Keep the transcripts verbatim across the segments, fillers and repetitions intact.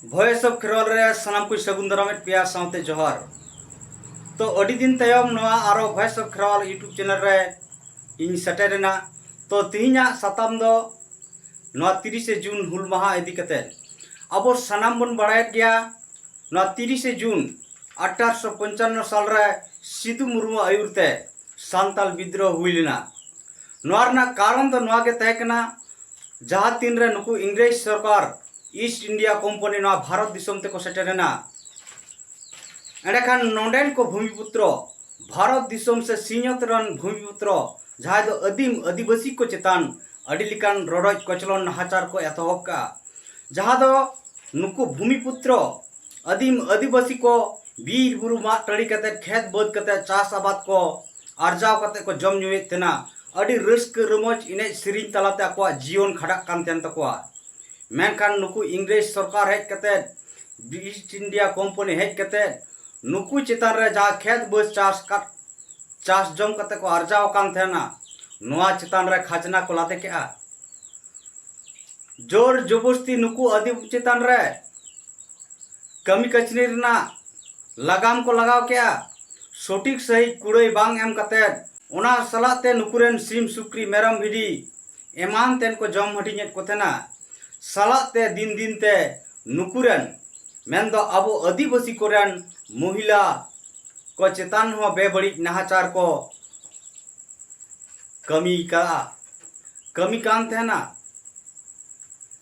Voice of Kherwal ᱨᱮ ᱥᱟᱱᱟᱢ ᱠᱚᱧ ᱥᱟᱹᱜᱩᱱ ᱫᱟᱨᱟᱢᱮᱫ ᱯᱮᱭᱟ, ᱥᱟᱶᱛᱮ ᱡᱚᱦᱟᱨ᱾ ᱛᱚ, ᱟᱹᱰᱤ ᱫᱤᱱ ᱛᱟᱭᱚᱢ ᱱᱚᱣᱟ ᱟᱨᱚ voice of Kherwal YouTube channel ᱨᱮ ᱤᱧ ᱥᱮᱴᱮᱨᱮᱱᱟ᱾ ᱛᱚ, ᱛᱮᱦᱮᱧᱟᱜ ᱥᱟᱛᱟᱢ ᱫᱚ ᱱᱚᱣᱟ ᱛᱤᱨᱤᱥᱮ ᱡᱩᱱ ᱦᱩᱞ ᱢᱟᱦᱟ ᱤᱫᱤ ᱠᱟᱛᱮ᱾ ᱟᱵᱚ ᱥᱟᱱᱟᱢ ᱵᱚᱱ ᱵᱟᱲᱟᱭᱮᱫ ᱜᱮᱭᱟ, ᱱᱚᱣᱟ ᱛᱤᱨᱤᱥᱮ ᱡᱩᱱ ᱟᱴᱷᱟᱨᱚᱥᱚ ᱯᱚᱧᱪᱟᱱᱱᱚ ᱥᱟᱞ ᱨᱮ ᱥᱤᱫᱩ ᱢᱩᱨᱢᱩ ᱟᱹᱭᱩᱨ ᱛᱮ ᱥᱟᱱᱛᱟᱞ ᱵᱤᱫᱽᱨᱳᱦᱚ ᱦᱩᱭ ᱞᱮᱱᱟ᱾ ᱱᱚᱣᱟ ᱨᱮᱱᱟᱜ ᱠᱟᱨᱚᱱ ᱫᱚ ᱱᱚᱣᱟ ᱜᱮ ᱛᱟᱦᱮᱸ ᱠᱟᱱᱟ, ᱡᱟᱦᱟᱸ ᱛᱤᱱ ᱨᱮ ᱱᱩᱠᱩ ᱤᱝᱨᱮᱡᱽ ᱥᱚᱨᱠᱟᱨ, ᱤᱥᱴ ᱤᱱᱰᱤᱭᱟ ᱠᱳᱢᱯᱟᱱᱤ ᱱᱚᱣᱟ ᱵᱷᱟᱨᱚᱛ ᱫᱤᱥᱚᱢ ᱛᱮᱠᱚ ᱥᱮᱴᱮᱨᱮᱱᱟ, ᱮᱸᱰᱮᱠᱷᱟᱱ ᱱᱚᱰᱮᱱ ᱠᱚ ᱵᱷᱩᱢᱤᱯᱩᱛᱨᱚ, ᱵᱷᱟᱨᱚᱛ ᱫᱤᱥᱚᱢ ᱥᱮ ᱥᱤᱧᱚᱛ ᱨᱮᱱ ᱵᱷᱩᱢᱤᱯᱩᱛᱨᱚ, ᱡᱟᱦᱟᱸᱭ ᱫᱚ ᱟᱹᱫᱤᱢ ᱟᱹᱫᱤᱵᱟᱹᱥᱤ ᱠᱚ ᱪᱮᱛᱟᱱ ᱟᱹᱰᱤ ᱞᱮᱠᱟᱱ ᱨᱚᱰᱚᱡ ᱠᱚᱪᱞᱚᱱ ᱱᱟᱦᱟᱪᱟᱨ ᱠᱚ ᱮᱛᱚᱦᱚᱵ ᱠᱟᱜᱼᱟ, ᱡᱟᱦᱟᱸ ᱫᱚ ᱱᱩᱠᱩ ᱵᱷᱩᱢᱤᱯᱩᱛᱨᱚ ᱟᱹᱫᱤᱢ ᱟᱹᱫᱤᱵᱟᱹᱥᱤ ᱠᱚ ᱵᱤᱨ ᱵᱩᱨᱩ ᱢᱟᱜ ᱴᱟᱺᱰᱤ ᱠᱟᱛᱮ, ᱠᱷᱮᱛ ᱵᱟᱹᱫᱽ ᱠᱟᱛᱮ, ᱪᱟᱥ ᱟᱵᱟᱫ ᱠᱚ ᱟᱨᱡᱟᱣ ᱠᱟᱛᱮ ᱠᱚ ᱡᱚᱢ ᱧᱩᱭᱮᱫ ᱛᱟᱦᱮᱱᱟ᱾ ᱟᱹᱰᱤ ᱨᱟᱹᱥᱠᱟᱹ ᱨᱚᱢᱚᱡᱽ ᱮᱱᱮᱡ ᱥᱮᱨᱮᱧ ᱛᱟᱞᱟᱛᱮ ᱟᱠᱚᱣᱟᱜ ᱡᱤᱭᱚᱱ ᱠᱷᱟᱸᱰᱟᱜ ᱠᱟᱱ ᱛᱟᱦᱮᱱ ᱛᱟᱠᱚᱣᱟ᱾ ᱢᱮᱱᱠᱷᱟᱱ ᱱᱩᱠᱩ ᱤᱝᱨᱮᱡᱽ ᱥᱚᱨᱠᱟᱨ ᱦᱮᱡ ᱠᱟᱛᱮ, ᱤᱥᱴ ᱤᱱᱰᱤᱭᱟ ᱠᱳᱢᱯᱟᱱᱤ ᱦᱮᱡ ᱠᱟᱛᱮ, ᱱᱩᱠᱩ ᱪᱮᱛᱟᱱ ᱨᱮ ᱡᱟᱦᱟᱸ ᱠᱷᱮᱛ ᱵᱟᱹᱫᱽ ᱪᱟᱥ ᱠᱟᱛ-, ᱪᱟᱥ ᱡᱚᱢ ᱠᱟᱛᱮ ᱠᱚ ᱟᱨᱡᱟᱣ ᱟᱠᱟᱱ ᱛᱟᱦᱮᱱᱟ, ᱱᱚᱣᱟ ᱪᱮᱛᱟᱱ ᱨᱮ ᱠᱷᱟᱡᱽᱱᱟ ᱠᱚ ᱞᱟᱫᱮ ᱠᱮᱜᱼᱟ᱾ ᱡᱳᱨ ᱡᱚᱵᱚᱥᱛᱤ ᱱᱩᱠᱩ ᱟᱹᱫᱤᱢ ᱪᱮᱛᱟᱱ ᱨᱮ ᱠᱟᱹᱢᱤ ᱠᱟᱹᱥᱱᱤ ᱨᱮᱱᱟᱜ ᱞᱟᱜᱟᱢ ᱠᱚ ᱞᱟᱜᱟᱣ ᱠᱮᱜᱼᱟ᱾ ᱥᱚᱴᱷᱤᱠ ᱥᱟᱺᱦᱤᱡ ᱠᱩᱲᱟᱹᱭ ᱵᱟᱝ ᱮᱢ ᱠᱟᱛᱮ, ᱚᱱᱟ ᱥᱟᱞᱟᱜ ᱛᱮ ᱱᱩᱠᱩ ᱨᱮᱱ ᱥᱤᱢ, ᱥᱩᱠᱨᱤ, ᱢᱮᱨᱚᱢ, ᱵᱷᱤᱰᱤ ᱮᱢᱟᱱ ᱛᱮᱱ ᱠᱚ ᱡᱚᱢ ᱦᱟᱹᱴᱤᱧᱮᱫ ᱠᱚ ᱛᱟᱦᱮᱱᱟ᱾ ᱥᱟᱞᱟᱜ ᱛᱮ ᱫᱤᱱ ᱫᱤᱱ ᱛᱮ ᱱᱩᱠᱩ ᱨᱮᱱ, ᱢᱮᱱᱫᱚ ᱟᱵᱚ ᱟᱹᱫᱤᱵᱟᱹᱥᱤ ᱠᱚᱨᱮᱱ ᱢᱚᱦᱤᱞᱟ ᱠᱚ ᱪᱮᱛᱟᱱ ᱦᱚᱸ ᱵᱮᱵᱟᱹᱲᱤᱡ ᱱᱟᱦᱟᱪᱟᱨ ᱠᱚ ᱠᱟᱹᱢᱤ ᱠᱟᱜᱼᱟ, ᱠᱟᱹᱢᱤ ᱠᱟᱱ ᱛᱟᱦᱮᱱᱟ,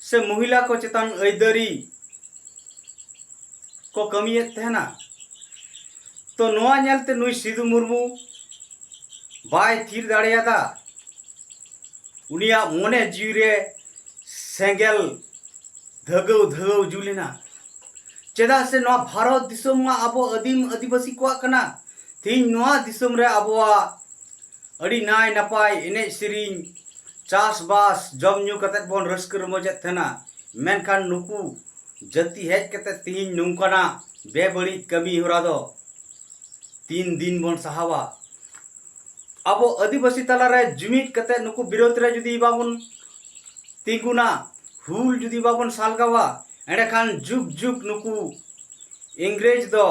ᱥᱮ ᱢᱚᱦᱤᱞᱟ ᱠᱚ ᱪᱮᱛᱟᱱ ᱟᱹᱭᱫᱟᱹᱨᱤ ᱠᱚ ᱠᱟᱹᱢᱤᱭᱮᱫ ᱛᱟᱦᱮᱱᱟ᱾ ᱛᱚ, ᱱᱚᱣᱟ ᱧᱮᱞᱛᱮ ᱱᱩᱭ ᱥᱤᱫᱩ ᱢᱩᱨᱢᱩ ᱵᱟᱭ ᱛᱷᱤᱨ ᱫᱟᱲᱮᱭᱟᱫᱟ᱾ ᱩᱱᱤᱭᱟᱜ ᱢᱚᱱᱮ ᱡᱤᱣᱤ ᱨᱮ ᱥᱮᱸᱜᱮᱞ ᱫᱷᱟᱹᱜᱟᱹᱣ ᱫᱷᱟᱹᱜᱟᱹᱣ ᱡᱩᱞ ᱮᱱᱟ᱾ ᱪᱮᱫᱟᱜ ᱥᱮ ᱱᱚᱣᱟ ᱵᱷᱟᱨᱚᱛ ᱫᱤᱥᱚᱢ ᱢᱟ ᱟᱵᱚ ᱟᱹᱫᱤᱢ ᱟᱹᱫᱤᱵᱟᱹᱥᱤ ᱠᱚᱣᱟᱜ ᱠᱟᱱᱟ᱾ ᱛᱮᱦᱮᱧ ᱱᱚᱣᱟ ᱫᱤᱥᱚᱢ ᱨᱮ ᱟᱵᱚᱣᱟᱜ ᱟᱹᱰᱤ ᱱᱟᱭ ᱱᱟᱯᱟᱭ ᱮᱱᱮᱡ ᱥᱮᱨᱮᱧ, ᱪᱟᱥᱵᱟᱥ, ᱡᱚᱢ ᱧᱩ ᱠᱟᱛᱮᱫ ᱵᱚᱱ ᱨᱟᱹᱥᱠᱟᱹ ᱨᱚᱢᱚᱡᱮᱫ ᱛᱟᱦᱮᱱᱟ᱾ ᱢᱮᱱᱠᱷᱟᱱ ᱱᱩᱠᱩ ᱡᱟᱹᱛᱤ ᱦᱮᱡ ᱠᱟᱛᱮᱫ ᱛᱮᱦᱮᱧ ᱱᱚᱝᱠᱟᱱᱟᱜ ᱵᱮᱵᱟᱹᱲᱤᱡ ᱠᱟᱹᱢᱤ ᱦᱚᱨᱟ ᱫᱚ ᱛᱤᱱ ᱫᱤᱱ ᱵᱚᱱ ᱥᱟᱦᱟᱣᱟ? ᱟᱵᱚ ᱟᱹᱫᱤᱵᱟᱹᱥᱤ ᱛᱟᱞᱟᱨᱮ ᱡᱩᱢᱤᱫ ᱠᱟᱛᱮᱫ ᱱᱩᱠᱩ ᱵᱤᱨᱳᱫᱷ ᱨᱮ ᱡᱩᱫᱤ ᱵᱟᱵᱚᱱ ᱛᱤᱸᱜᱩᱱᱟ, ᱦᱩᱞ ᱡᱩᱫᱤ ᱵᱟᱵᱚᱱ ᱥᱟᱞᱜᱟᱣᱟ, ᱮᱸᱰᱮᱠᱷᱟᱱ ᱡᱩᱜᱽ ᱡᱩᱜᱽ ᱱᱩᱠᱩ ᱤᱝᱨᱮᱡᱽ ᱫᱚ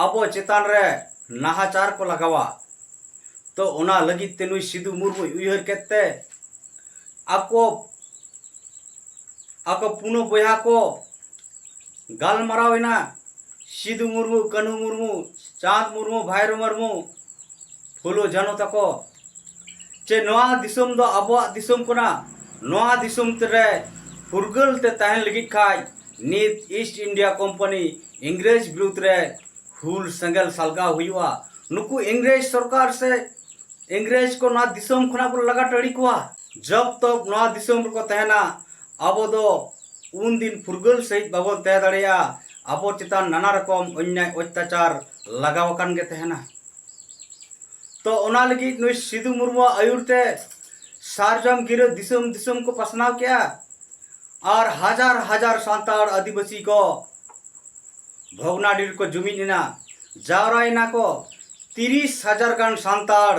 ᱟᱵᱚ ᱪᱮᱛᱟᱱ ᱨᱮ ᱱᱟᱦᱟᱪᱟᱨ ᱠᱚ ᱞᱟᱜᱟᱣᱟ᱾ ᱛᱚ ᱚᱱᱟ ᱞᱟᱹᱜᱤᱫ ᱛᱮ ᱱᱩᱭ ᱥᱤᱫᱩ ᱢᱩᱨᱢᱩᱭ ᱩᱭᱦᱟᱹᱨ ᱠᱮᱫ ᱛᱮ ᱟᱠᱚ ᱟᱠᱚ ᱯᱩᱱᱟᱹ ᱵᱚᱭᱦᱟ ᱠᱚ ᱜᱟᱞᱢᱟᱨᱟᱣ ᱮᱱᱟ᱾ ᱥᱤᱫᱩ ᱢᱩᱨᱢᱩ, ᱠᱟᱹᱱᱦᱩ ᱢᱩᱨᱢᱩ, ᱪᱟᱸᱫᱽ ᱢᱩᱨᱢᱩ, ᱵᱷᱟᱭᱨᱳ ᱢᱩᱨᱢᱩ, ᱯᱷᱩᱞᱳ ᱡᱷᱟᱱᱚ ᱛᱟᱠᱚ, ᱪᱮ ᱱᱚᱣᱟ ᱫᱤᱥᱚᱢ ᱫᱚ ᱟᱵᱚᱣᱟᱜ ᱫᱤᱥᱚᱢ ᱠᱟᱱᱟ᱾ ᱱᱚᱣᱟ ᱫᱤᱥᱚᱢ ᱨᱮ ᱯᱷᱩᱨᱜᱟᱹᱞ ᱛᱮ ᱛᱟᱦᱮᱱ ᱞᱟᱹᱜᱤᱫ ᱠᱷᱟᱡ ᱱᱤᱛ ᱤᱥᱴ ᱤᱱᱰᱤᱭᱟ ᱠᱳᱢᱯᱟᱱᱤ ᱤᱝᱨᱮᱡᱽ ᱵᱤᱨᱩᱫᱽ ᱨᱮ ᱦᱩᱞ ᱥᱮᱸᱜᱮᱞ ᱥᱟᱞᱜᱟᱣ ᱦᱩᱭᱩᱜᱼᱟ᱾ ᱱᱩᱠᱩ ᱤᱝᱨᱮᱡᱽ ᱥᱚᱨᱠᱟᱨ ᱥᱮ ᱤᱝᱨᱮᱡᱽ ᱠᱚ ᱱᱚᱣᱟ ᱫᱤᱥᱚᱢ ᱠᱷᱚᱱᱟᱜ ᱵᱚᱱ ᱞᱟᱜᱟ ᱴᱟᱹᱲᱤ ᱠᱚᱣᱟ᱾ ᱡᱚᱵ ᱛᱚᱵ ᱱᱚᱣᱟ ᱫᱤᱥᱚᱢ ᱨᱮᱠᱚ ᱛᱟᱦᱮᱱᱟ, ᱟᱵᱚ ᱫᱚ ᱩᱱᱫᱤᱱ ᱯᱷᱩᱨᱜᱟᱹᱞ ᱥᱟᱹᱦᱤᱡ ᱵᱟᱵᱚᱱ ᱛᱟᱦᱮᱸ ᱫᱟᱲᱮᱭᱟᱜᱼᱟ᱾ ᱟᱵᱚ ᱪᱮᱛᱟᱱ ᱱᱟᱱᱟ ᱨᱚᱠᱚᱢ ᱚᱱᱭᱟᱭ ᱚᱛᱛᱟᱪᱟᱨ ᱞᱟᱜᱟᱣ ᱟᱠᱟᱱ ᱜᱮ ᱛᱟᱦᱮᱱᱟ᱾ ᱛᱚ ᱚᱱᱟ ᱞᱟᱹᱜᱤᱫ ᱱᱩᱭ ᱥᱤᱫᱩ ᱢᱩᱨᱢᱩᱣᱟᱜ ᱟᱹᱭᱩᱨ ᱛᱮ ᱥᱟᱨᱡᱚᱢ ᱜᱤᱨᱟᱹ ᱫᱤᱥᱚᱢ ᱫᱤᱥᱚᱢ ᱠᱚ ᱯᱟᱥᱱᱟᱣ ᱠᱮᱜᱼᱟ᱾ ᱟᱨ ᱦᱟᱡᱟᱨ ᱦᱟᱡᱟᱨ ᱥᱟᱱᱛᱟᱲ ᱟᱹᱫᱤᱵᱟᱹᱥᱤ ᱠᱚ ᱵᱷᱚᱜᱽᱱᱟᱰᱤ ᱨᱮᱠᱚ ᱡᱩᱢᱤᱫ ᱮᱱᱟ, ᱡᱟᱣᱨᱟᱭᱮᱱᱟ ᱠᱚ᱾ ᱛᱤᱨᱤᱥ ᱦᱟᱡᱟᱨ ᱜᱟᱱ ᱥᱟᱱᱛᱟᱲ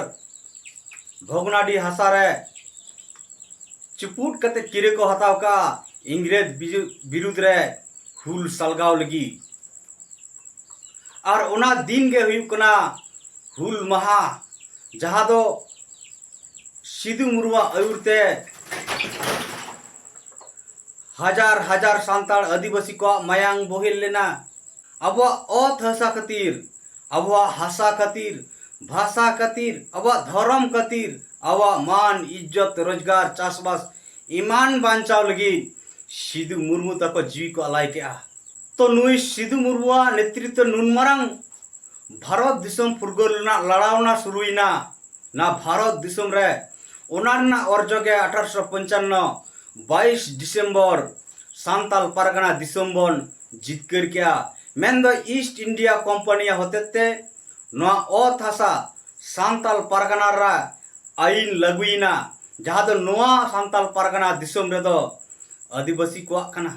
ᱵᱷᱚᱜᱽᱱᱟᱰᱤ ᱦᱟᱥᱟ ᱨᱮ ᱪᱩᱯᱩᱫ ᱠᱟᱛᱮ ᱠᱤᱨᱟᱹ ᱠᱚ ᱦᱟᱛᱟᱣ ᱠᱟᱜᱼᱟ ᱤᱝᱨᱮᱡᱽ ᱵᱤᱡᱩ-, ᱵᱤᱨᱩᱫᱽ ᱨᱮ ᱦᱩᱞ ᱥᱟᱞᱜᱟᱣ ᱞᱟᱹᱜᱤᱫ᱾ ᱟᱨ ᱚᱱᱟ ᱫᱤᱱ ᱜᱮ ᱦᱩᱭᱩᱜ ᱠᱟᱱᱟ ᱦᱩᱞ ᱢᱟᱦᱟ, ᱡᱟᱦᱟᱸ ᱫᱚ ᱥᱤᱫᱩ ᱢᱩᱨᱢᱩᱣᱟᱜ ᱟᱹᱭᱩᱨ ᱛᱮ ᱦᱟᱡᱟᱨ ᱦᱟᱡᱟᱨ ᱥᱟᱱᱛᱟᱲ ᱟᱹᱫᱤᱵᱟᱹᱥᱤ ᱠᱚᱣᱟᱜ ᱢᱟᱭᱟᱝ ᱵᱚᱦᱮᱞ ᱞᱮᱱᱟ᱾ ᱟᱵᱚᱣᱟᱜ ᱚᱛ ᱦᱟᱥᱟ ᱠᱷᱟᱹᱛᱤᱨ, ᱟᱵᱚᱣᱟᱜ ᱦᱟᱥᱟ ᱠᱷᱟᱹᱛᱤᱨ, ᱵᱷᱟᱥᱟ ᱠᱷᱟᱹᱛᱤᱨ, ᱟᱵᱚᱣᱟᱜ ᱫᱷᱚᱨᱚᱢ ᱠᱷᱟᱹᱛᱤᱨ, ᱟᱵᱚᱣᱟᱜ ᱢᱟᱱ, ᱤᱡᱽᱡᱚᱛ, ᱨᱳᱡᱽᱜᱟᱨ, ᱪᱟᱥᱵᱟᱥ ᱮᱢᱟᱱ ᱵᱟᱧᱪᱟᱣ ᱞᱟᱹᱜᱤᱫ ᱥᱤᱫᱩ ᱢᱩᱨᱢᱩ ᱛᱟᱠᱚ ᱡᱤᱣᱤ ᱠᱚ ᱟᱞᱟᱭ ᱠᱮᱜᱼᱟ᱾ ᱛᱚ ᱱᱩᱭ ᱥᱤᱫᱩ ᱢᱩᱨᱢᱩᱣᱟᱜ ᱱᱮᱛᱨᱤᱛᱵ ᱱᱩᱱ ᱢᱟᱨᱟᱝ ᱵᱷᱟᱨᱚᱛ ᱫᱤᱥᱚᱢ ᱯᱷᱩᱨᱜᱟᱹᱞ ᱨᱮᱱᱟᱜ ᱞᱟᱲᱟᱣᱱᱟ ᱥᱩᱨᱩᱭᱮᱱᱟ᱾ ᱱᱟ ᱵᱷᱟᱨᱚᱛ ᱫᱤᱥᱚᱢ ᱨᱮ ᱚᱱᱟ ᱨᱮᱱᱟᱜ ᱚᱨᱡᱚ ᱜᱮ ᱟᱴᱷᱟᱨᱚᱥᱚ ᱯᱚᱧᱪᱟᱱᱱᱚ ᱵᱟᱭᱤᱥ ᱰᱤᱥᱮᱢᱵᱚᱨ ᱥᱟᱱᱛᱟᱞ ᱯᱟᱨᱜᱟᱱᱟ ᱫᱤᱥᱚᱢ ᱵᱚᱱ ᱡᱤᱛᱠᱟᱹᱨ ᱠᱮᱜᱼᱟ᱾ ᱢᱮᱱᱫᱚ ᱤᱥᱴ ᱤᱱᱰᱤᱭᱟ ᱠᱳᱢᱯᱟᱱᱤᱭᱟᱜ ᱦᱚᱛᱮᱛᱮ ᱱᱚᱣᱟ ᱚᱛ ᱦᱟᱥᱟ ᱥᱟᱱᱛᱟᱞ ᱯᱟᱨᱜᱟᱱᱟ ᱨᱮ ᱟᱹᱭᱤᱱ ᱞᱟᱹᱜᱩᱭᱮᱱᱟ, ᱡᱟᱦᱟᱸ ᱫᱚ ᱱᱚᱣᱟ ᱥᱟᱱᱛᱟᱞ ᱯᱟᱨᱜᱟᱱᱟ ᱫᱤᱥᱚᱢ ᱨᱮᱫᱚ ᱟᱹᱫᱤᱵᱟᱹᱥᱤ ᱠᱚᱣᱟᱜ ᱠᱟᱱᱟ᱾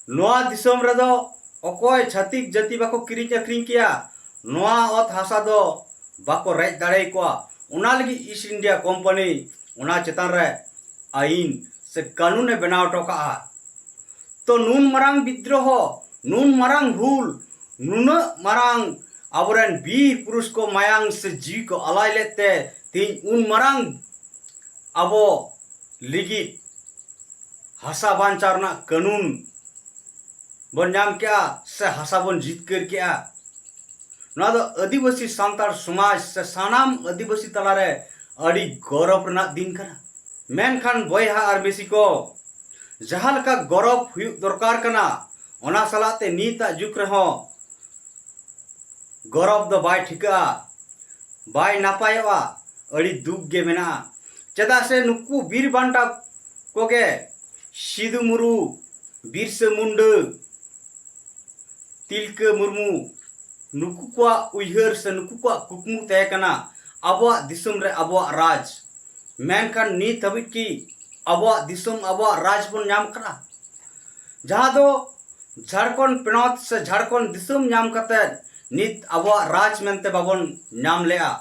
ᱱᱚᱣᱟ ᱫᱤᱥᱚᱢ ᱨᱮᱫᱚ ᱚᱠᱚᱭ ᱪᱷᱟᱹᱛᱤᱠ ᱡᱟᱹᱛᱤ ᱵᱟᱠᱚ ᱠᱤᱨᱤᱧ ᱟᱹᱠᱷᱨᱤᱧ ᱠᱮᱭᱟ, ᱱᱚᱣᱟ ᱚᱛ ᱦᱟᱥᱟ ᱫᱚ ᱵᱟᱠᱚ ᱨᱮᱡ ᱫᱟᱲᱮ ᱠᱚᱣᱟ᱾ ᱚᱱᱟ ᱞᱟᱹᱜᱤᱫ ᱤᱥᱴ ᱤᱱᱰᱤᱭᱟ ᱠᱳᱢᱯᱟᱱᱤ ᱚᱱᱟ ᱪᱮᱛᱟᱱ ᱨᱮ ᱟᱹᱭᱤᱱ ᱥᱮ ᱠᱟᱹᱱᱩᱱᱮ ᱵᱮᱱᱟᱣ ᱦᱚᱴᱚ ᱠᱟᱜᱼᱟ᱾ ᱛᱚ ᱱᱩᱱ ᱢᱟᱨᱟᱝ ᱵᱤᱫᱽᱫᱨᱚᱦᱚ, ᱱᱩᱱ ᱢᱟᱨᱟᱝ ᱦᱩᱞ, ᱱᱩᱱᱟᱹᱜ ᱢᱟᱨᱟᱝ ᱟᱵᱚᱨᱮᱱ ᱵᱤᱨ ᱯᱩᱨᱩᱥ ᱠᱚ ᱢᱟᱭᱟᱝ ᱥᱮ ᱡᱤᱣᱤ ᱠᱚ ᱟᱞᱟᱭ ᱞᱮᱫ ᱛᱮ ᱛᱮᱦᱮᱧ ᱩᱱ ᱢᱟᱨᱟᱝ ᱟᱵᱚ ᱞᱟᱹᱜᱤᱫ ᱦᱟᱥᱟ ᱵᱟᱧᱪᱟᱣ ᱨᱮᱱᱟᱜ ᱠᱟᱹᱱᱩᱱ ᱵᱚᱱ ᱧᱟᱢ ᱠᱮᱜᱼᱟ ᱥᱮ ᱦᱟᱥᱟ ᱵᱚᱱ ᱡᱤᱛᱠᱟᱹᱨ ᱠᱮᱜᱼᱟ᱾ ᱱᱚᱣᱟ ᱫᱚ ᱟᱹᱫᱤᱵᱟᱹᱥᱤ ᱥᱟᱱᱛᱟᱲ ᱥᱚᱢᱟᱡᱽ ᱥᱮ ᱥᱟᱱᱟᱢ ᱟᱹᱫᱤᱵᱟᱹᱥᱤ ᱛᱟᱞᱟᱨᱮ ᱟᱹᱰᱤ ᱜᱚᱨᱚᱵᱽ ᱨᱮᱱᱟᱜ ᱫᱤᱱ ᱠᱟᱱᱟ᱾ ᱢᱮᱱᱠᱷᱟᱱ ᱵᱚᱭᱦᱟ ᱟᱨ ᱢᱤᱥᱤ ᱠᱚ, ᱡᱟᱦᱟᱸ ᱞᱮᱠᱟ ᱜᱚᱨᱚᱵᱽ ᱦᱩᱭᱩᱜ ᱫᱚᱨᱠᱟᱨ ᱠᱟᱱᱟ, ᱚᱱᱟ ᱥᱟᱞᱟᱜ ᱛᱮ ᱱᱤᱛᱟᱜ ᱡᱩᱜᱽ ᱨᱮᱦᱚᱸ ᱜᱚᱨᱚᱵᱽ ᱫᱚ ᱵᱟᱭ ᱴᱷᱤᱠᱟᱹᱜᱼᱟ, ᱵᱟᱭ ᱱᱟᱯᱟᱭᱚᱜᱼᱟ, ᱟᱹᱰᱤ ᱫᱩᱠ ᱜᱮ ᱢᱮᱱᱟᱜᱼᱟ᱾ ᱪᱮᱫᱟᱜ ᱥᱮ ᱱᱩᱠᱩ ᱵᱤᱨ ᱵᱟᱱᱴᱟ ᱠᱚᱜᱮ ᱥᱤᱫᱩ ᱢᱩᱨᱢᱩ, ᱵᱤᱨᱥᱟᱹ ᱢᱩᱱᱰᱟᱹ, ᱛᱤᱞᱠᱟᱹ ᱢᱩᱨᱢᱩ, ᱱᱩᱠᱩ ᱠᱚᱣᱟᱜ ᱩᱭᱦᱟᱹᱨ ᱥᱮ ᱱᱩᱠᱩ ᱠᱚᱣᱟᱜ ᱠᱩᱠᱢᱩ ᱛᱟᱦᱮᱸ ᱠᱟᱱᱟ ᱟᱵᱚᱣᱟᱜ ᱫᱤᱥᱚᱢ ᱨᱮ ᱟᱵᱚᱣᱟᱜ ᱨᱟᱡᱽ᱾ ᱢᱮᱱᱠᱷᱟᱱ ᱱᱤᱛ ᱦᱟᱹᱵᱤᱡ ᱠᱤ ᱟᱵᱚᱣᱟᱜ ᱫᱤᱥᱚᱢ ᱟᱵᱚᱣᱟᱜ ᱨᱟᱡᱽ ᱵᱚᱱ ᱧᱟᱢ ᱠᱟᱱᱟ? ᱡᱟᱦᱟᱸ ᱫᱚ ᱡᱷᱟᱲᱠᱷᱚᱸᱰ ᱯᱚᱱᱚᱛ ᱥᱮ ᱡᱷᱟᱲᱠᱷᱚᱸᱰ ᱫᱤᱥᱚᱢ ᱧᱟᱢ ᱠᱟᱛᱮ ᱱᱤᱛ ᱟᱵᱚᱣᱟᱜ ᱨᱟᱡᱽ ᱢᱮᱱᱛᱮ ᱵᱟᱵᱚᱱ ᱧᱟᱢ ᱞᱮᱜᱼᱟ᱾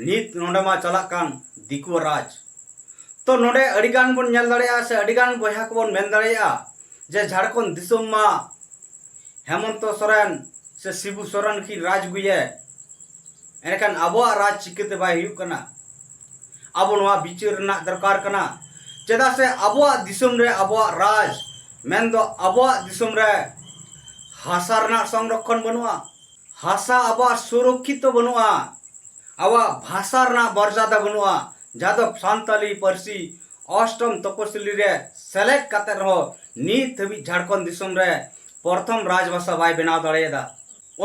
ᱱᱤᱛ ᱱᱚᱰᱮ ᱢᱟ ᱪᱟᱞᱟᱜ ᱠᱟᱱ ᱫᱤᱠᱩ ᱨᱟᱡᱽ᱾ ᱛᱚ ᱱᱚᱰᱮ ᱟᱹᱰᱤᱜᱟᱱ ᱵᱚᱱ ᱧᱮᱞ ᱫᱟᱲᱮᱭᱟᱜᱼᱟ ᱥᱮ ᱟᱹᱰᱤᱜᱟᱱ ᱵᱚᱭᱦᱟ ᱠᱚᱵᱚᱱ ᱢᱮᱱ ᱫᱟᱲᱮᱭᱟᱜᱼᱟ ᱡᱮ ᱡᱷᱟᱲᱠᱷᱚᱸᱰ ᱫᱤᱥᱚᱢ ᱢᱟ ᱦᱮᱢᱚᱱᱛᱚ ᱥᱚᱨᱮᱱ ᱥᱮ ᱥᱤᱵᱩ ᱥᱚᱨᱮᱱ ᱠᱤᱱ ᱨᱟᱡᱽ ᱟᱹᱜᱩᱭᱮᱫ, ᱮᱱᱠᱷᱟᱱ ᱟᱵᱚᱣᱟᱜ ᱨᱟᱡᱽ ᱪᱤᱠᱟᱹᱛᱮ ᱵᱟᱭ ᱦᱩᱭᱩᱜ ᱠᱟᱱᱟ? ᱟᱵᱚ ᱱᱚᱣᱟ ᱵᱤᱪᱟᱹᱨ ᱨᱮᱱᱟᱜ ᱫᱚᱨᱠᱟᱨ ᱠᱟᱱᱟ᱾ ᱪᱮᱫᱟᱜ ᱥᱮ ᱟᱵᱚᱣᱟᱜ ᱫᱤᱥᱚᱢ ᱨᱮ ᱟᱵᱚᱣᱟᱜ ᱨᱟᱡᱽ ᱢᱮᱱᱫᱚ ᱟᱵᱚᱣᱟᱜ ᱫᱤᱥᱚᱢ ᱨᱮ ᱦᱟᱥᱟ ᱨᱮᱱᱟᱜ ᱥᱚᱝᱨᱚᱠᱷᱚᱱ ᱵᱟᱹᱱᱩᱜᱼᱟ, ᱦᱟᱥᱟ ᱟᱵᱚᱣᱟᱜ ᱥᱩᱨᱚᱠᱠᱷᱤᱛᱚ ᱵᱟᱹᱱᱩᱜᱼᱟ, ᱟᱵᱚᱣᱟᱜ ᱵᱷᱟᱥᱟ ᱨᱮᱱᱟᱜ ᱢᱚᱨᱡᱟᱫᱟ ᱵᱟᱹᱱᱩᱜᱼᱟ, ᱡᱟᱦᱟᱸ ᱫᱚ ᱥᱟᱱᱛᱟᱞᱤ ᱯᱟᱹᱨᱥᱤ ᱚᱥᱴᱚᱢ ᱛᱚᱯᱚᱥᱤᱞᱤ ᱨᱮ ᱥᱮᱞᱮᱫ ᱠᱟᱛᱮ ᱨᱮᱦᱚᱸ ᱱᱤᱛ ᱦᱟᱹᱵᱤᱡ ᱡᱷᱟᱲᱠᱷᱚᱸᱰ ᱫᱤᱥᱚᱢ ᱨᱮ ᱯᱨᱚᱛᱷᱚᱢ ᱨᱟᱡᱽᱵᱷᱟᱥᱟ ᱵᱟᱭ ᱵᱮᱱᱟᱣ ᱫᱟᱲᱮᱭᱟᱫᱟ᱾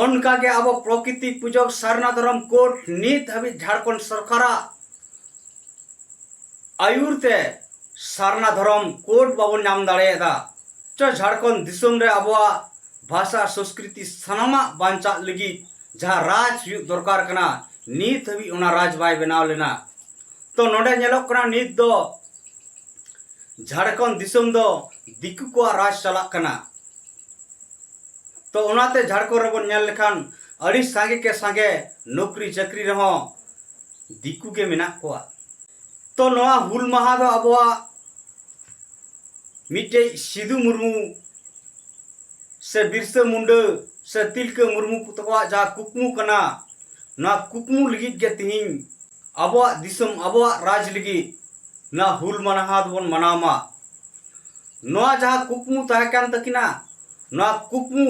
ᱚᱱᱠᱟᱜᱮ ᱟᱵᱚ ᱯᱨᱚᱠᱤᱛᱤ ᱯᱩᱡᱚᱠ ᱥᱟᱨᱱᱟ ᱫᱷᱚᱨᱚᱢ ᱠᱳᱰ ᱱᱤᱛ ᱦᱟᱹᱵᱤᱡ ᱡᱷᱟᱲᱠᱷᱚᱸᱰ ᱥᱚᱨᱠᱟᱨᱟᱜ ᱟᱭᱩᱨ ᱛᱮ ᱥᱟᱨᱱᱟ ᱫᱷᱚᱨᱚᱢ ᱠᱳᱰ ᱵᱟᱵᱚᱱ ᱧᱟᱢ ᱫᱟᱲᱮᱭᱟᱫᱟ᱾ ᱪᱚ ᱡᱷᱟᱲᱠᱷᱚᱸᱰ ᱫᱤᱥᱚᱢ ᱨᱮ ᱟᱵᱚᱣᱟᱜ ᱵᱷᱟᱥᱟ ᱥᱚᱸᱥᱠᱨᱤᱛᱤ ᱥᱟᱱᱟᱢᱟᱜ ᱵᱟᱧᱪᱟᱜ ᱞᱟᱹᱜᱤᱫ ᱡᱟᱦᱟᱸ ᱨᱟᱡᱽ ᱦᱩᱭᱩᱜ ᱫᱚᱨᱠᱟᱨ ᱠᱟᱱᱟ, ᱱᱤᱛ ᱦᱟᱹᱵᱤᱡ ᱚᱱᱟ ᱨᱟᱡᱽ ᱵᱟᱭ ᱵᱮᱱᱟᱣ ᱞᱮᱱᱟ᱾ ᱛᱚ ᱱᱚᱰᱮ ᱧᱮᱞᱚᱜ ᱠᱟᱱᱟ ᱱᱤᱛ ᱫᱚ ᱡᱷᱟᱲᱠᱷᱚᱸᱰ ᱫᱤᱥᱚᱢ ᱫᱚ ᱫᱤᱠᱩ ᱠᱚᱣᱟᱜ ᱨᱟᱡᱽ ᱪᱟᱞᱟᱜ ᱠᱟᱱᱟ᱾ ᱛᱚ ᱚᱱᱟᱛᱮ ᱡᱷᱟᱲᱠᱷᱚᱸᱰ ᱨᱮᱵᱚᱱ ᱧᱮᱞ ᱞᱮᱠᱷᱟᱱ ᱟᱹᱰᱤ ᱥᱟᱸᱜᱮ ᱠᱮ ᱥᱟᱸᱜᱮ ᱱᱚᱠᱨᱤ ᱪᱟᱹᱠᱨᱤ ᱨᱮᱦᱚᱸ ᱫᱤᱠᱩ ᱜᱮ ᱢᱮᱱᱟᱜ ᱠᱚᱣᱟ᱾ ᱛᱚ ᱱᱚᱣᱟ ᱦᱩᱞ ᱢᱟᱦᱟ ᱫᱚ ᱟᱵᱚᱣᱟᱜ ᱢᱤᱫᱴᱮᱡ ᱥᱤᱫᱩ ᱢᱩᱨᱢᱩ ᱥᱮ ᱵᱤᱨᱥᱟᱹ ᱢᱩᱱᱰᱟᱹ ᱥᱮ ᱛᱤᱞᱠᱟᱹ ᱢᱩᱨᱢᱩ ᱛᱟᱠᱚᱣᱟᱜ ᱡᱟᱦᱟᱸ ᱠᱩᱠᱢᱩ ᱠᱟᱱᱟ, ᱱᱚᱣᱟ ᱠᱩᱠᱢᱩ ᱞᱟᱹᱜᱤᱫ ᱜᱮ ᱛᱤᱦᱤᱧ ᱟᱵᱚᱣᱟᱜ ᱫᱤᱥᱚᱢ, ᱟᱵᱚᱣᱟᱜ ᱨᱟᱡᱽ ᱞᱟᱹᱜᱤᱫ ᱱᱚᱣᱟ ᱦᱩᱞ ᱢᱟᱦᱟ ᱫᱚᱵᱚᱱ ᱢᱟᱱᱟᱣ ᱢᱟ᱾ ᱱᱚᱣᱟ ᱡᱟᱦᱟᱸ ᱠᱩᱠᱢᱩ ᱛᱟᱦᱮᱸ ᱠᱟᱱ ᱛᱟᱹᱠᱤᱱᱟ, ᱱᱚᱣᱟ ᱠᱩᱠᱢᱩ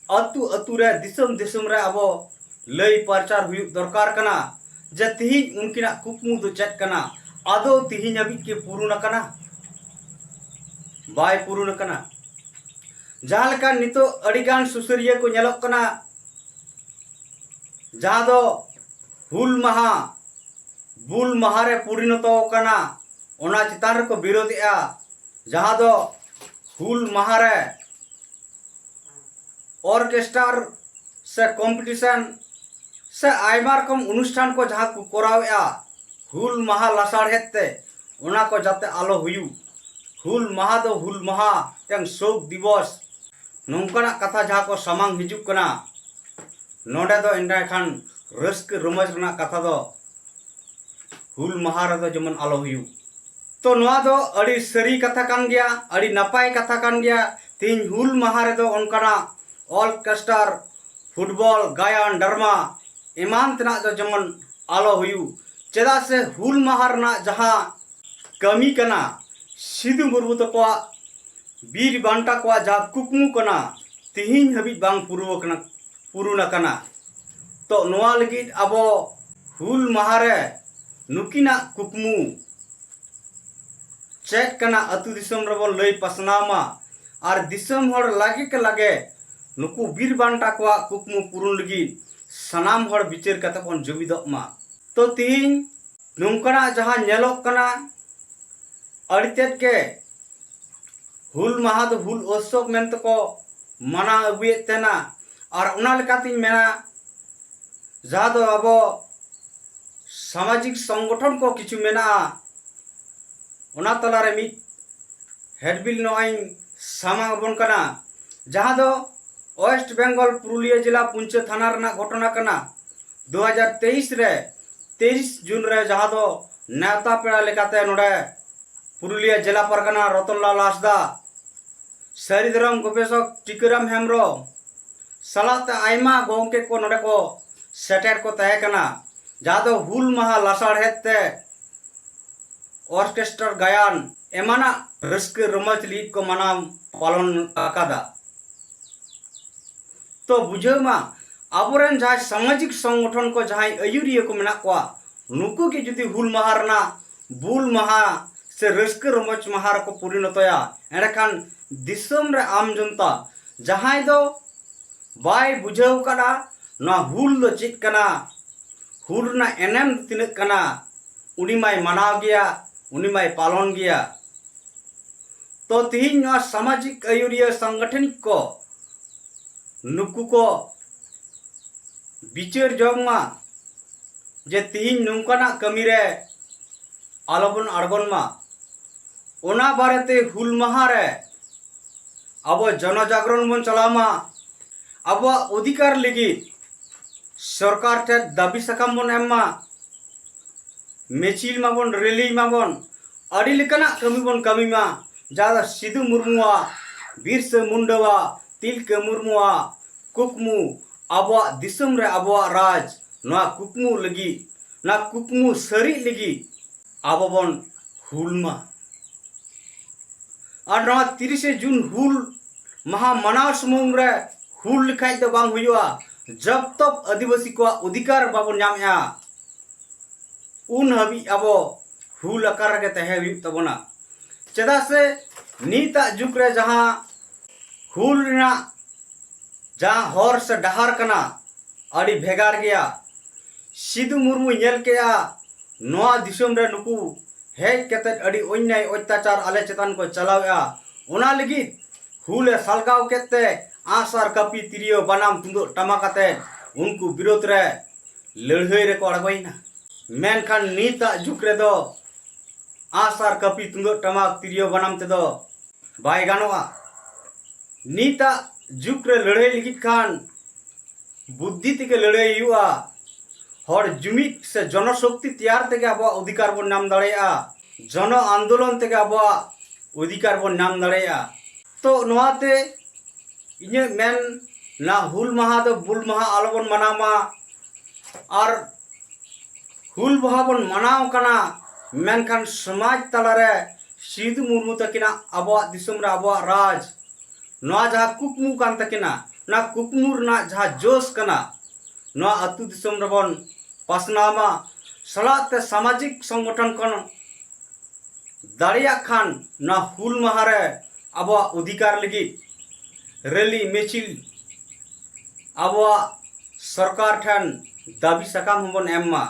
ᱟᱹᱛᱩ ᱟᱹᱛᱩ ᱨᱮ, ᱫᱤᱥᱚᱢ ᱫᱤᱥᱚᱢ ᱨᱮ ᱟᱵᱚ ᱞᱟᱹᱭ ᱯᱟᱨᱪᱟᱨ ᱦᱩᱭᱩᱜ ᱫᱚᱨᱠᱟᱨ ᱠᱟᱱᱟ ᱡᱮ ᱛᱤᱦᱤᱧ ᱩᱱᱠᱤᱱᱟᱜ ᱠᱩᱠᱢᱩ ᱫᱚ ᱪᱮᱫ ᱠᱟᱱᱟ, ᱟᱫᱚ ᱛᱤᱦᱤᱧ ᱦᱟᱹᱵᱤᱡ ᱠᱤ ᱯᱩᱨᱩᱱ ᱟᱠᱟᱱᱟ? ᱵᱟᱭ ᱯᱩᱨᱩᱱ ᱟᱠᱟᱱᱟ᱾ ᱡᱟᱦᱟᱸ ᱞᱮᱠᱟ ᱱᱤᱛᱚᱜ ᱟᱹᱰᱤᱜᱟᱱ ᱥᱩᱥᱟᱹᱨᱤᱭᱟᱹ ᱠᱚ ᱧᱮᱞᱚᱜ ᱠᱟᱱᱟ, ᱡᱟᱦᱟᱸ ᱫᱚ ᱦᱩᱞ ᱢᱟᱦᱟ ᱵᱩᱞ ᱢᱟᱦᱟ ᱨᱮ ᱯᱚᱨᱤᱱᱚᱛᱚ ᱟᱠᱟᱱᱟ, ᱚᱱᱟ ᱪᱮᱛᱟᱱ ᱨᱮᱠᱚ ᱵᱤᱨᱳᱫᱮᱜᱼᱟ᱾ ᱡᱟᱦᱟᱸ ᱫᱚ ᱦᱩᱞ ᱢᱟᱦᱟ ᱨᱮ ᱚᱨᱠᱮᱥᱴᱟᱨ ᱥᱮ ᱠᱚᱢᱯᱤᱴᱤᱥᱚᱱ ᱥᱮ ᱟᱭᱢᱟ ᱨᱚᱠᱚᱢ ᱚᱱᱩᱥᱴᱷᱟᱱ ᱠᱚ ᱡᱟᱦᱟᱸ ᱠᱚ ᱠᱚᱨᱟᱣᱮᱫᱼᱟ ᱦᱩᱞ ᱢᱟᱦᱟ ᱞᱟᱥᱟᱲᱦᱮᱫ ᱛᱮ, ᱚᱱᱟ ᱠᱚ ᱡᱟᱛᱮ ᱟᱞᱚ ᱦᱩᱭᱩᱜ᱾ ᱦᱩᱞ ᱢᱟᱦᱟ ᱫᱚ ᱦᱩᱞ ᱢᱟᱦᱟ, ᱢᱤᱫᱴᱟᱝ ᱥᱳᱠ ᱫᱤᱵᱚᱥ, ᱱᱚᱝᱠᱟᱱᱟᱜ ᱠᱟᱛᱷᱟ ᱡᱟᱦᱟᱸ ᱠᱚ ᱥᱟᱢᱟᱝ ᱦᱤᱡᱩᱜ ᱠᱟᱱᱟ, ᱱᱚᱰᱮ ᱫᱚ ᱮᱸᱰᱮᱠᱷᱟᱱ ᱨᱟᱹᱥᱠᱟᱹ ᱨᱚᱢᱚᱡᱽ ᱨᱮᱱᱟᱜ ᱠᱟᱛᱷᱟ ᱫᱚ ᱦᱩᱞ ᱢᱟᱦᱟ ᱨᱮᱫᱚ ᱡᱮᱢᱚᱱ ᱟᱞᱚ ᱦᱩᱭᱩᱜ᱾ ᱛᱚ ᱱᱚᱣᱟ ᱫᱚ ᱟᱹᱰᱤ ᱥᱟᱹᱨᱤ ᱠᱟᱛᱷᱟ ᱠᱟᱱ ᱜᱮᱭᱟ, ᱟᱹᱰᱤ ᱱᱟᱯᱟᱭ ᱠᱟᱛᱷᱟ ᱠᱟᱱ ᱜᱮᱭᱟ᱾ ᱛᱮᱦᱮᱧ ᱦᱩᱞ ᱢᱟᱦᱟ ᱨᱮᱫᱚ ᱚᱱᱠᱟᱱᱟᱜ ᱚᱨᱠᱮᱥᱴᱟᱨ, ᱯᱷᱩᱴᱵᱚᱞ, ᱜᱟᱭᱟᱱ, ᱰᱨᱟᱢᱟ ᱮᱢᱟᱱ ᱛᱮᱱᱟᱜ ᱫᱚ ᱡᱮᱢᱚᱱ ᱟᱞᱚ ᱦᱩᱭᱩᱜ᱾ ᱪᱮᱫᱟᱜ ᱥᱮ ᱦᱩᱞ ᱢᱟᱦᱟ ᱨᱮᱱᱟᱜ ᱡᱟᱦᱟᱸ ᱠᱟᱹᱢᱤ ᱠᱟᱱᱟ, ᱥᱤᱫᱩ ᱢᱩᱨᱢᱩ ᱛᱟᱠᱚᱣᱟᱜ, ᱵᱤᱨ ᱵᱟᱱᱴᱟ ᱠᱚᱣᱟᱜ ᱡᱟᱦᱟᱸ ᱠᱩᱠᱢᱩ ᱠᱟᱱᱟ, ᱛᱤᱦᱤᱧ ᱦᱟᱹᱵᱤᱡ ᱵᱟᱝ ᱯᱩᱨᱟᱹᱣ ᱟᱠᱟᱱᱟ, ᱯᱩᱨᱩᱱ ᱟᱠᱟᱱᱟ᱾ ᱛᱚ ᱱᱚᱣᱟ ᱞᱟᱹᱜᱤᱫ ᱟᱵᱚ ᱦᱩᱞ ᱢᱟᱦᱟ ᱨᱮ ᱱᱩᱠᱤᱱᱟᱜ ᱠᱩᱠᱢᱩ ᱪᱮᱫ ᱠᱟᱱᱟ, ᱟᱹᱛᱩ ᱫᱤᱥᱚᱢ ᱨᱮᱵᱚᱱ ᱞᱟᱹᱭ ᱯᱟᱥᱱᱟᱣ ᱢᱟ᱾ ᱟᱨ ᱫᱤᱥᱚᱢ ᱦᱚᱲ ᱞᱟᱜᱮ ᱠᱮ ᱞᱟᱜᱮ ᱱᱩᱠᱩ ᱵᱤᱨ ᱵᱟᱱᱴᱟ ᱠᱚᱣᱟᱜ ᱠᱩᱠᱢᱩ ᱯᱩᱨᱩᱱ ᱞᱟᱹᱜᱤᱫ ᱥᱟᱱᱟᱢ ᱦᱚᱲ ᱵᱤᱪᱟᱹᱨ ᱠᱟᱛᱮ ᱵᱚᱱ ᱡᱩᱢᱤᱫᱚᱜ ᱢᱟ᱾ ᱛᱚ ᱛᱤᱦᱤᱧ ᱱᱚᱝᱠᱟᱱᱟᱜ ᱡᱟᱦᱟᱸ ᱧᱮᱞᱚᱜ ᱠᱟᱱᱟ, ᱟᱹᱰᱤ ᱛᱮᱫ ᱜᱮ ᱦᱩᱞ ᱢᱟᱦᱟ ᱫᱚ ᱦᱩᱞ ᱩᱛᱥᱚᱵᱽ ᱢᱮᱱᱛᱮ ᱠᱚ ᱢᱟᱱᱟᱣ ᱟᱹᱜᱩᱭᱮᱫ ᱛᱟᱦᱮᱱᱟ᱾ ᱟᱨ ᱚᱱᱟ ᱞᱮᱠᱟᱛᱤᱧ ᱢᱮᱱᱟ, ᱡᱟᱦᱟᱸ ᱫᱚ ᱟᱵᱚ ᱥᱟᱢᱟᱡᱤᱠ ᱥᱚᱝᱜᱚᱴᱷᱚᱱ ᱠᱚ ᱠᱤᱪᱷᱩ ᱢᱮᱱᱟᱜᱼᱟ, ᱚᱱᱟ ᱛᱟᱞᱟᱨᱮ ᱢᱤᱫ ᱦᱮᱰᱵᱤᱞ ᱱᱚᱜᱼᱚᱭ ᱤᱧ ᱥᱟᱢᱟᱝ ᱟᱵᱚᱱ ᱠᱟᱱᱟ, ᱡᱟᱦᱟᱸ ᱫᱚ ᱳᱭᱮᱥᱴ ᱵᱮᱝᱜᱚᱞ ᱯᱩᱨᱩᱞᱤᱭᱟᱹ ᱡᱮᱞᱟ ᱯᱩᱧᱪᱟᱹ ᱛᱷᱟᱱᱟ ᱨᱮᱱᱟᱜ ᱜᱷᱚᱴᱚᱱᱟ ᱠᱟᱱᱟ᱾ ᱫᱩ ᱦᱟᱡᱟᱨ ᱛᱮᱭᱤᱥ ᱨᱮ ᱛᱮᱭᱤᱥ ᱡᱩᱱ ᱨᱮ ᱡᱟᱦᱟᱸ ᱫᱚ ᱱᱮᱣᱛᱟ ᱯᱮᱲᱟ ᱞᱮᱠᱟᱛᱮ ᱱᱚᱰᱮ ᱯᱩᱨᱩᱞᱤᱭᱟᱹ ᱡᱮᱞᱟ ᱯᱟᱨᱜᱟᱱᱟ ᱨᱚᱛᱚᱱᱞᱟᱞ ᱦᱟᱸᱥᱫᱟ, ᱥᱟᱹᱨᱤ ᱫᱷᱚᱨᱚᱢ ᱜᱚᱵᱮᱥᱚᱠ ᱴᱤᱠᱟᱹᱨᱟᱢ ᱦᱮᱢᱵᱨᱚᱢ ᱥᱟᱞᱟᱜ ᱛᱮ ᱟᱭᱢᱟ ᱜᱚᱢᱠᱮ ᱠᱚ ᱱᱚᱰᱮ ᱠᱚ ᱥᱮᱴᱮᱨ ᱠᱚ ᱛᱟᱦᱮᱸ ᱠᱟᱱᱟ, ᱡᱟᱦᱟᱸ ᱫᱚ ᱦᱩᱞ ᱢᱟᱦᱟ ᱞᱟᱥᱟᱲᱦᱮᱫ ᱛᱮ ᱚᱨᱠᱮᱥᱴᱟᱨ ᱜᱟᱭᱟᱱ ᱮᱢᱟᱱᱟᱜ ᱨᱟᱹᱥᱠᱟᱹ ᱨᱚᱢᱚᱡᱽ ᱞᱟᱹᱜᱤᱫ ᱠᱚ ᱢᱟᱱᱟᱣ ᱯᱟᱞᱚᱱ ᱟᱠᱟᱫᱟ᱾ ᱛᱚ ᱵᱩᱡᱷᱟᱹᱣ ᱢᱟ, ᱟᱵᱚᱨᱮᱱ ᱡᱟᱦᱟᱸᱭ ᱥᱟᱢᱟᱡᱤᱠ ᱥᱚᱝᱜᱚᱴᱷᱚᱱ ᱠᱚ ᱡᱟᱦᱟᱸᱭ ᱟᱹᱭᱩᱨᱤᱭᱟᱹ ᱠᱚ ᱢᱮᱱᱟᱜ ᱠᱚᱣᱟ, ᱱᱩᱠᱩ ᱜᱮ ᱡᱩᱫᱤ ᱦᱩᱞ ᱢᱟᱦᱟ ᱨᱮᱱᱟᱜ ᱵᱩᱞ ᱢᱟᱦᱟ ᱥᱮ ᱨᱟᱹᱥᱠᱟᱹ ᱨᱚᱢᱚᱡᱽ ᱢᱟᱦᱟ ᱨᱮᱠᱚ ᱯᱚᱨᱤᱱᱚᱛᱚᱭᱟ, ᱮᱸᱰᱮᱠᱷᱟᱱ ᱫᱤᱥᱚᱢ ᱨᱮ ᱟᱢ ᱡᱚᱱᱛᱟ ᱡᱟᱦᱟᱸᱭ ᱫᱚ ᱵᱟᱭ ᱵᱩᱡᱷᱟᱹᱣ ᱠᱟᱫᱟ ᱱᱚᱣᱟ ᱦᱩᱞ ᱫᱚ ᱪᱮᱫ ᱠᱟᱱᱟ, ᱦᱩᱞ ᱨᱮᱱᱟᱜ ᱮᱱᱮᱢ ᱫᱚ ᱛᱤᱱᱟᱹᱜ ᱠᱟᱱᱟ, ᱩᱱᱤ ᱢᱟᱭ ᱢᱟᱱᱟᱣ ᱜᱮᱭᱟ, ᱩᱱᱤ ᱢᱟᱭ ᱯᱟᱞᱚᱱ ᱜᱮᱭᱟ᱾ ᱛᱚ ᱛᱤᱦᱤᱧ ᱱᱚᱣᱟ ᱥᱟᱢᱟᱡᱤᱠ ᱟᱹᱭᱩᱨᱤᱭᱟᱹ ᱥᱟᱝᱜᱚᱴᱷᱚᱱᱤᱠ ᱠᱚ ᱱᱩᱠᱩ ᱠᱚ ᱵᱤᱪᱟᱹᱨ ᱡᱚᱝ ᱢᱟ ᱡᱮ ᱛᱤᱦᱤᱧ ᱱᱚᱝᱠᱟᱱᱟᱜ ᱠᱟᱹᱢᱤ ᱨᱮ ᱟᱞᱚᱵᱚᱱ ᱟᱬᱜᱚᱱ ᱢᱟ᱾ ᱚᱱᱟ ᱵᱟᱨᱮᱛᱮ ᱦᱩᱞ ᱢᱟᱦᱟ ᱨᱮ ᱟᱵᱚ ᱡᱚᱱᱚ ᱡᱟᱜᱽᱨᱚᱱ ᱵᱚᱱ ᱪᱟᱞᱟᱣ ᱢᱟ, ᱟᱵᱚᱣᱟᱜ ᱚᱫᱷᱤᱠᱟᱨ ᱞᱟᱹᱜᱤᱫ ᱥᱚᱨᱠᱟᱨ ᱴᱷᱮᱱ ᱫᱟᱹᱵᱤ ᱥᱟᱠᱟᱢ ᱵᱚᱱ ᱮᱢ ᱢᱟ, ᱢᱤᱪᱷᱤᱞ ᱢᱟᱵᱚᱱ, ᱨᱮᱞᱤ ᱢᱟᱵᱚᱱ, ᱟᱹᱰᱤ ᱞᱮᱠᱟᱱᱟᱜ ᱠᱟᱹᱢᱤ ᱵᱚᱱ ᱠᱟᱹᱢᱤ ᱢᱟ, ᱡᱟᱦᱟᱸ ᱫᱚ ᱥᱤᱫᱩ ᱢᱩᱨᱢᱩᱣᱟᱜ, ᱵᱤᱨᱥᱟᱹ ᱢᱩᱱᱰᱟᱣᱟᱜ, ᱛᱤᱞᱠᱟᱹ ᱢᱩᱨᱢᱩᱣᱟᱜ ᱠᱩᱠᱢᱩ, ᱟᱵᱚᱣᱟᱜ ᱫᱤᱥᱚᱢ ᱨᱮ ᱟᱵᱚᱣᱟᱜ ᱨᱟᱡᱽ, ᱱᱚᱣᱟ ᱠᱩᱠᱢᱩ ᱞᱟᱹᱜᱤᱫ, ᱱᱚᱣᱟ ᱠᱩᱠᱢᱩ ᱥᱟᱹᱨᱤᱜ ᱞᱟᱹᱜᱤᱫ ᱟᱵᱚ ᱵᱚᱱ ᱦᱩᱞ ᱢᱟ᱾ ᱟᱨ ᱱᱚᱣᱟ ᱛᱤᱨᱤᱥᱮ ᱡᱩᱱ ᱦᱩᱞ ᱢᱟᱦᱟ ᱢᱟᱱᱟᱣ ᱥᱩᱢᱩᱝ ᱨᱮ ᱦᱩᱞ ᱞᱮᱠᱷᱟᱡ ᱫᱚ ᱵᱟᱝ ᱦᱩᱭᱩᱜᱼᱟ᱾ ᱡᱚᱵ ᱛᱚᱠ ᱟᱹᱫᱤᱵᱟᱹᱥᱤ ᱠᱚᱣᱟᱜ ᱚᱫᱷᱤᱠᱟᱨ ᱵᱟᱵᱚᱱ ᱧᱟᱢᱮᱜᱼᱟ, ᱩᱱ ᱦᱟᱹᱵᱤᱡ ᱟᱵᱚ ᱦᱩᱞ ᱟᱠᱟᱨ ᱨᱮᱜᱮ ᱛᱟᱦᱮᱸ ᱦᱩᱭᱩᱜ ᱛᱟᱵᱚᱱᱟ᱾ ᱪᱮᱫᱟᱜ ᱥᱮ ᱱᱤᱛᱟᱜ ᱡᱩᱜᱽ ᱨᱮ ᱡᱟᱦᱟᱸ ᱦᱩᱞ ᱨᱮᱱᱟᱜ ᱡᱟᱦᱟᱸ ᱦᱚᱨ ᱥᱮ ᱰᱟᱦᱟᱨ ᱠᱟᱱᱟ, ᱟᱹᱰᱤ ᱵᱷᱮᱜᱟᱨ ᱜᱮᱭᱟ᱾ ᱥᱤᱫᱩ ᱢᱩᱨᱢᱩᱭ ᱧᱮᱞ ᱠᱮᱜᱼᱟ, ᱱᱚᱣᱟ ᱫᱤᱥᱚᱢ ᱨᱮ ᱱᱩᱠᱩ ᱦᱮᱡ ᱠᱟᱛᱮᱫ ᱟᱹᱰᱤ ᱚᱱᱭᱟᱭ ᱚᱛᱛᱟᱪᱟᱨ ᱟᱞᱮ ᱪᱮᱛᱟᱱ ᱠᱚ ᱪᱟᱞᱟᱣᱮᱜᱼᱟ᱾ ᱚᱱᱟ ᱞᱟᱹᱜᱤᱫ ᱦᱩᱞᱮ ᱥᱟᱞᱜᱟᱣ ᱠᱮᱫ ᱛᱮ ᱟᱸᱜᱼᱥᱟᱨ, ᱠᱟᱹᱯᱤ, ᱛᱤᱨᱭᱳ, ᱵᱟᱱᱟᱢ, ᱛᱩᱢᱫᱟᱹᱜ ᱴᱟᱢᱟᱠ ᱟᱛᱮᱫ ᱩᱱᱠᱩ ᱵᱤᱨᱳᱫᱷ ᱨᱮ ᱞᱟᱹᱲᱦᱟᱹᱭ ᱨᱮᱠᱚ ᱟᱬᱜᱚᱭᱮᱱᱟ᱾ ᱢᱮᱱᱠᱷᱟᱱ ᱱᱤᱛᱟᱜ ᱡᱩᱜᱽ ᱨᱮᱫᱚ ᱟᱸᱜᱼᱥᱟᱨ, ᱠᱟᱹᱯᱤ, ᱛᱩᱢᱫᱟᱹᱜ ᱴᱟᱢᱟᱠ, ᱛᱤᱨᱭᱳ, ᱵᱟᱱᱟᱢ ᱛᱮᱫᱚ ᱵᱟᱭ ᱜᱟᱱᱚᱜᱼᱟ᱾ ᱱᱤᱛᱟᱜ ᱡᱩᱜᱽ ᱨᱮ ᱞᱟᱹᱲᱦᱟᱹᱭ ᱞᱟᱹᱜᱤᱫ ᱠᱷᱟᱱ ᱵᱩᱫᱽᱫᱷᱤ ᱛᱮᱜᱮ ᱞᱟᱹᱲᱦᱟᱹᱭ ᱦᱩᱭᱩᱜᱼᱟ᱾ ᱦᱚᱲ ᱡᱩᱢᱤᱫ ᱥᱮ ᱡᱚᱱᱚᱥᱚᱠᱛᱤ ᱛᱮᱭᱟᱨ ᱛᱮᱜᱮ ᱟᱵᱚᱣᱟᱜ ᱚᱫᱷᱤᱠᱟᱨ ᱵᱚᱱ ᱧᱟᱢ ᱫᱟᱲᱮᱭᱟᱜᱼᱟ, ᱡᱚᱱᱚ ᱟᱱᱫᱳᱞᱚᱱ ᱛᱮᱜᱮ ᱟᱵᱚᱣᱟᱜ ᱚᱫᱷᱤᱠᱟᱨ ᱵᱚᱱ ᱧᱟᱢ ᱫᱟᱲᱮᱭᱟᱜᱼᱟ᱾ ᱛᱚ ᱱᱚᱣᱟᱛᱮ ᱤᱧᱟᱹᱜ ᱢᱮᱱ, ᱱᱟ ᱦᱩᱞ ᱢᱟᱦᱟ ᱫᱚ ᱵᱩᱞ ᱢᱟᱦᱟ ᱟᱞᱚᱵᱚᱱ ᱢᱟᱱᱟᱣ ᱢᱟ᱾ ᱟᱨ ᱦᱩᱞ ᱢᱟᱦᱟ ᱵᱚᱱ ᱢᱟᱱᱟᱣ ᱠᱟᱱᱟ, ᱢᱮᱱᱠᱷᱟᱱ ᱥᱚᱢᱟᱡᱽ ᱛᱟᱞᱟᱨᱮ ᱥᱤᱫᱩ ᱢᱩᱨᱢᱩ ᱛᱟᱹᱠᱤᱱᱟᱜ ᱟᱵᱚᱣᱟᱜ ᱫᱤᱥᱚᱢ ᱨᱮ ᱟᱵᱚᱣᱟᱜ ᱨᱟᱡᱽ, ᱱᱚᱣᱟ ᱡᱟᱦᱟᱸ ᱠᱩᱠᱢᱩ ᱠᱟᱱ ᱛᱟᱹᱠᱤᱱᱟ, ᱚᱱᱟ ᱠᱩᱠᱢᱩ ᱨᱮᱱᱟᱜ ᱡᱟᱦᱟᱸ ᱡᱳᱥ ᱠᱟᱱᱟ, ᱱᱚᱣᱟ ᱟᱹᱛᱩ ᱫᱤᱥᱚᱢ ᱨᱮᱵᱚᱱ ᱯᱟᱥᱱᱟᱣ ᱢᱟ᱾ ᱥᱟᱞᱟᱜ ᱛᱮ ᱥᱟᱢᱟᱡᱤᱠ ᱥᱚᱝᱜᱚᱴᱷᱚᱱ ᱠᱷᱚᱱ ᱫᱟᱲᱮᱭᱟᱜ ᱠᱷᱟᱱ ᱱᱚᱣᱟ ᱦᱩᱞ ᱢᱟᱦᱟ ᱨᱮ ᱟᱵᱚᱣᱟᱜ ᱚᱫᱷᱤᱠᱟᱨ ᱞᱟᱹᱜᱤᱫ ᱨᱮᱞᱤ ᱢᱤᱪᱷᱤᱞ ᱟᱵᱚᱣᱟᱜ ᱥᱚᱨᱠᱟᱨ ᱴᱷᱮᱱ ᱫᱟᱹᱵᱤ ᱥᱟᱠᱟᱢ ᱦᱚᱸᱵᱚᱱ ᱮᱢ ᱢᱟ,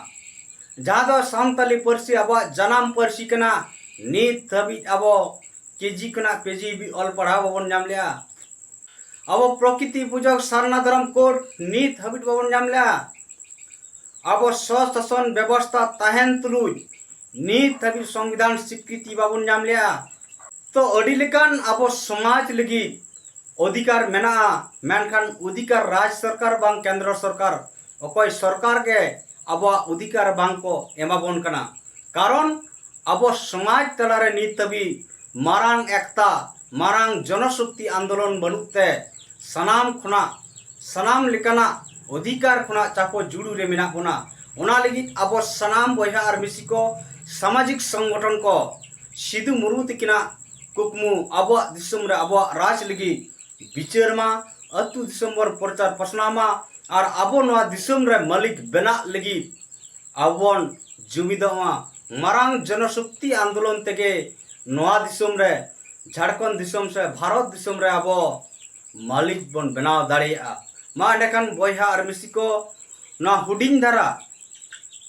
ᱡᱟᱦᱟᱸ ᱫᱚ ᱥᱟᱱᱛᱟᱞᱤ ᱯᱟᱹᱨᱥᱤ ᱟᱵᱚᱣᱟᱜ ᱡᱟᱱᱟᱢ ᱯᱟᱹᱨᱥᱤ ᱠᱟᱱᱟ᱾ ᱱᱤᱛ ᱫᱷᱟᱹᱵᱤᱡ ᱟᱵᱚ ᱠᱮᱡᱤ ᱠᱷᱚᱱᱟᱜ ᱯᱤᱡᱤ ᱦᱟᱹᱵᱤᱡ ᱚᱞ ᱯᱟᱲᱦᱟᱣ ᱵᱟᱵᱚᱱ ᱧᱟᱢ ᱞᱮᱜᱼᱟ᱾ ᱟᱵᱚ ᱯᱨᱚᱠᱤᱛᱤ ᱯᱩᱡᱚᱠ ᱥᱟᱨᱱᱟ ᱫᱷᱚᱨᱚᱢ ᱠᱳᱰ ᱱᱤᱛ ᱦᱟᱹᱵᱤᱡ ᱵᱟᱵᱚᱱ ᱧᱟᱢ ᱞᱮᱜᱼᱟ᱾ ᱟᱵᱚ ᱥᱚᱥᱟᱥᱚᱱ ᱵᱮᱵᱚᱥᱛᱷᱟ ᱛᱟᱦᱮᱱ ᱛᱩᱞᱩᱡ ᱱᱤᱛ ᱦᱟᱹᱵᱤᱡ ᱥᱚᱝᱵᱤᱫᱷᱟᱱ ᱥᱤᱠᱨᱤᱛᱤ ᱵᱟᱵᱚᱱ ᱧᱟᱢ ᱞᱮᱜᱼᱟ᱾ ᱛᱚ ᱟᱹᱰᱤ ᱞᱮᱠᱟᱱ ᱟᱵᱚ ᱥᱚᱢᱟᱡᱽ ᱞᱟᱹᱜᱤᱫ ᱚᱫᱷᱤᱠᱟᱨ ᱢᱮᱱᱟᱜᱼᱟ, ᱢᱮᱱᱠᱷᱟᱱ ᱚᱫᱷᱤᱠᱟᱨ ᱨᱟᱡᱽ ᱥᱚᱨᱠᱟᱨ ᱵᱟᱝ ᱠᱮᱱᱫᱨᱚ ᱥᱚᱨᱠᱟᱨ, ᱚᱠᱚᱭ ᱥᱚᱨᱠᱟᱨ ᱜᱮ ᱟᱵᱚᱣᱟᱜ ᱚᱫᱷᱤᱠᱟᱨ ᱵᱟᱝ ᱠᱚ ᱮᱢᱟᱵᱚᱱ ᱠᱟᱱᱟ᱾ ᱠᱟᱨᱚᱱ ᱟᱵᱚ ᱥᱚᱢᱟᱡᱽ ᱛᱟᱞᱟᱨᱮ ᱱᱤᱛ ᱦᱟᱹᱵᱤᱡ ᱢᱟᱨᱟᱝ ᱮᱠᱛᱟ, ᱢᱟᱨᱟᱝ ᱡᱚᱱᱚᱥᱚᱠᱛᱤ ᱟᱱᱫᱳᱞᱚᱱ ᱵᱟᱹᱱᱩᱜ ᱛᱮ ᱥᱟᱱᱟᱢ ᱠᱷᱚᱱᱟᱜ, ᱥᱟᱱᱟᱢ ᱞᱮᱠᱟᱱᱟᱜ ᱚᱫᱷᱤᱠᱟᱨ ᱠᱷᱚᱱᱟᱜ ᱪᱟᱯᱚ ᱡᱩᱲᱩ ᱨᱮ ᱢᱮᱱᱟᱜ ᱵᱚᱱᱟ᱾ ᱚᱱᱟ ᱞᱟᱹᱜᱤᱫ ᱟᱵᱚ ᱥᱟᱱᱟᱢ ᱵᱚᱭᱦᱟ ᱟᱨ ᱢᱤᱥᱤ ᱠᱚ, ᱥᱟᱢᱟᱡᱤᱠ ᱥᱚᱝᱜᱚᱴᱷᱚᱱ ᱠᱚ, ᱥᱤᱫᱩ ᱢᱩᱨᱢᱩ ᱛᱟᱹᱠᱤᱱᱟᱜ ᱠᱩᱠᱢᱩ, ᱟᱵᱚᱣᱟᱜ ᱫᱤᱥᱚᱢ ᱨᱮ ᱟᱵᱚᱣᱟᱜ ᱨᱟᱡᱽ ᱞᱟᱹᱜᱤᱫ ᱵᱤᱪᱟᱹᱨ ᱢᱟ, ᱟᱹᱛᱩ ᱫᱤᱥᱚᱢ ᱵᱚᱱ ᱯᱨᱚᱪᱟᱨ ᱯᱟᱥᱱᱟᱣ ᱢᱟ, ᱟᱨ ᱟᱵᱚ ᱱᱚᱣᱟ ᱫᱤᱥᱚᱢ ᱨᱮ ᱢᱟᱹᱞᱤᱠ ᱵᱮᱱᱟᱜ ᱞᱟᱹᱜᱤᱫ ᱟᱵᱚ ᱵᱚᱱ ᱡᱩᱢᱤᱫᱚᱜ ᱢᱟ᱾ ᱢᱟᱨᱟᱝ ᱡᱚᱱᱚᱥᱚᱠᱛᱤ ᱟᱱᱫᱳᱞᱚᱱ ᱛᱮᱜᱮ ᱱᱚᱣᱟ ᱫᱤᱥᱚᱢ ᱨᱮ, ᱡᱷᱟᱲᱠᱷᱚᱸᱰ ᱫᱤᱥᱚᱢ ᱥᱮ ᱵᱷᱟᱨᱚᱛ ᱫᱤᱥᱚᱢ ᱨᱮ ᱟᱵᱚ ᱢᱟᱹᱞᱤᱠ ᱵᱚᱱ ᱵᱮᱱᱟᱣ ᱫᱟᱲᱮᱭᱟᱜᱼᱟ᱾ ᱢᱟ ᱮᱸᱰᱮᱠᱷᱟᱱ ᱵᱚᱭᱦᱟ ᱟᱨ ᱢᱤᱥᱤ ᱠᱚ, ᱱᱚᱣᱟ ᱦᱩᱰᱤᱧ ᱫᱷᱟᱨᱟ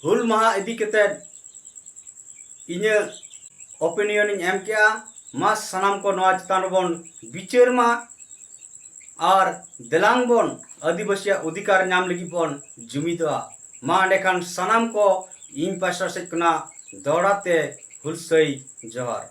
ᱦᱩᱞ ᱢᱟᱦᱟ ᱤᱫᱤ ᱠᱟᱛᱮᱫ ᱤᱧᱟᱹᱜ ᱚᱯᱤᱱᱤᱭᱚᱱ ᱤᱧ ᱮᱢ ᱠᱮᱜᱼᱟ᱾ ᱢᱟ ᱥᱟᱱᱟᱢ ᱠᱚ ᱱᱚᱣᱟ ᱪᱮᱛᱟᱱ ᱨᱮᱵᱚᱱ ᱵᱤᱪᱟᱹᱨ ᱢᱟ ᱟᱨ ᱫᱮᱞᱟᱝ ᱵᱚᱱ ᱟᱹᱫᱤᱵᱟᱹᱥᱤᱭᱟᱜ ᱚᱫᱷᱤᱠᱟᱨ ᱧᱟᱢ ᱞᱟᱹᱜᱤᱫ ᱵᱚᱱ ᱡᱩᱢᱤᱫᱚᱜᱼᱟ᱾ ᱢᱟ ᱮᱸᱰᱮᱠᱷᱟᱱ ᱥᱟᱱᱟᱢ ᱠᱚ ᱤᱧ ᱯᱟᱥᱴᱟ ᱥᱮᱫ ᱠᱷᱚᱱᱟᱜ ᱫᱚᱦᱲᱟ ᱛᱮ ᱦᱩᱞᱥᱟᱹᱭ ᱡᱚᱦᱟᱨ᱾